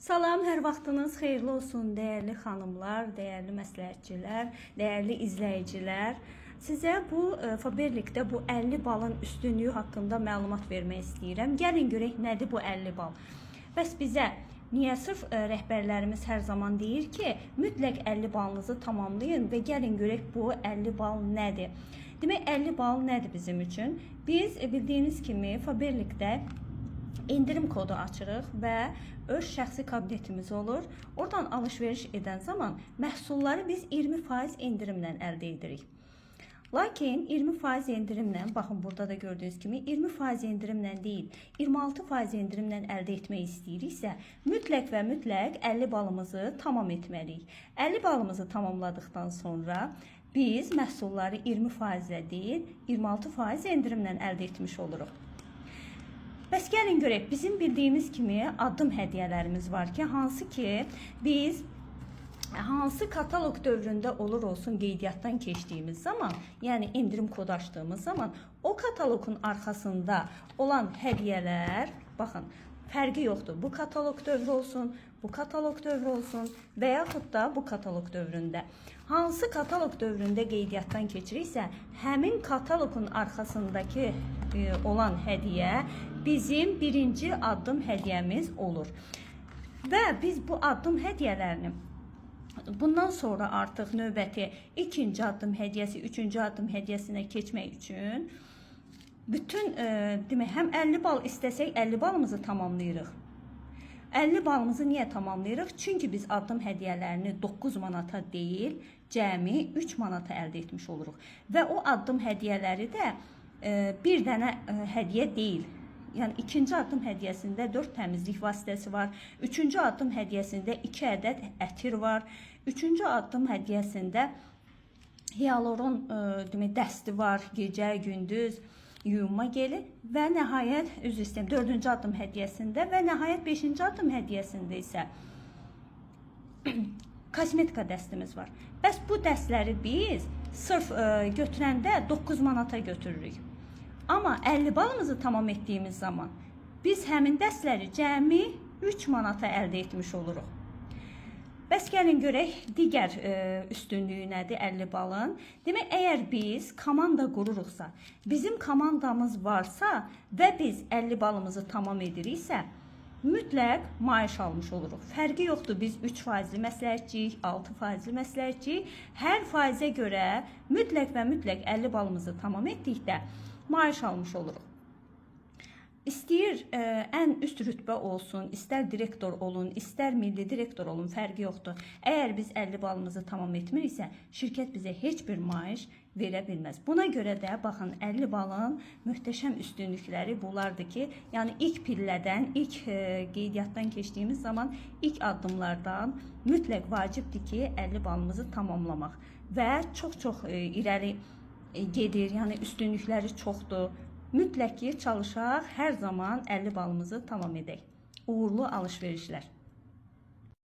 Salam, hər vaxtınız xeyirli olsun, dəyərli xanımlar, dəyərli məsləhətçilər, dəyərli izləyicilər. Sizə bu Faberlic-də bu 50 balın üstünlüyü haqqında məlumat vermək istəyirəm. Gəlin görək nədir bu 50 bal. Bəs bizə niyə sırf rəhbərlərimiz hər zaman deyir ki, mütləq 50 balınızı tamamlayın və gəlin görək bu 50 bal nədir? Demək 50 bal nədir bizim üçün? Biz bildiyiniz kimi Faberlic-də endirim kodu açırıq və öz şəxsi kabinetimiz olur. Oradan alış-veriş edən zaman məhsulları biz 20% endirimlə əldə edirik. Lakin 20% endirimlə, baxın burada da gördüyünüz kimi 20% endirimlə deyil, 26% endirimlə əldə etmək istəyiriksə, mütləq və mütləq 50 balımızı tamam etməliyik. 50 balımızı tamamladıqdan sonra biz məhsulları 20%-ə deyil, 26% endirimlə əldə etmiş oluruq. Bəs gəlin görək, bizim bildiyimiz kimi addım hədiyyələrimiz var ki, hansı ki biz hansı katalog dövründə olur olsun qeydiyyatdan keçdiyimiz zaman, yəni endirim kodu açdığımız zaman o kataloqun arxasında olan hədiyyələr, baxın, fərqi yoxdur. Bu katalog dövrü olsun, bu katalog dövrü olsun və yaxud da bu katalog dövründə. Hansı katalog dövründə qeydiyyatdan keçiriksə, həmin kataloqun arxasındakı olan hədiyyə bizim birinci addım hədiyyəmiz olur. Və biz bu addım hədiyyələrini bundan sonra artıq növbəti ikinci addım hədiyyəsi, üçüncü addım hədiyyəsinə keçmək üçün bütün demək həm 50 bal istəsək 50 balımızı tamamlayırıq. 50 balımızı niyə tamamlayırıq? Çünki biz addım hədiyyələrini 9 manata deyil, cəmi 3 manata əldə etmiş oluruq. Və o addım hədiyyələri də bir dənə hədiyyə deyil. Yəni ikinci addım hədiyyəsində 4 təmizlik vasitəsi var. Üçüncü addım hədiyyəsində 2 ədəd ətir var. Üçüncü addım hədiyyəsində hialuron demək dəsti var, gecə, gündüz yuyunma geli və nəhayət, üzr istəyirəm, dördüncü addım hədiyyəsində və nəhayət beşinci addım hədiyyəsində isə kosmetika dəstimiz var. Bəs bu dəstləri biz sırf götürəndə 9 manata götürürük. Amma 50 balımızı tamam etdiyimiz zaman biz həmin dəstləri cəmi 3 manata əldə etmiş oluruq. Bəs gəlin görək digər üstünlüyü nədir 50 balın? Demək, əgər biz komanda qururuqsa, bizim komandamız varsa və biz 50 balımızı tamam ediriksə, mütləq maaş almış oluruq. Fərqi yoxdur. Biz 3 faizli məsləhətçiyik, 6 faizli məsləhətçiyik. Hər faizə görə mütləq və mütləq 50 balımızı tamam etdikdə maaş almış oluruq. İstəyir ən üst rütbə olsun, istər direktor olun, istər milli direktor olun, fərqi yoxdur. Əgər biz 50 balımızı tamam etmiriksə, şirkət bizə heç bir maaş verə bilməz. Buna görə də baxın 50 balın möhtəşəm üstünlükləri bunlardır ki, yəni ilk pillədən, ilk qeydiyyatdan keçdiyimiz zaman ilk addımlardan mütləq vacibdir ki, 50 balımızı tamamlamaq və çox-çox irəli gedir, yəni üstünlükləri çoxdur. Mütləq ki, çalışaq, hər zaman 50 balımızı tamam edək. Uğurlu alış-verişlər.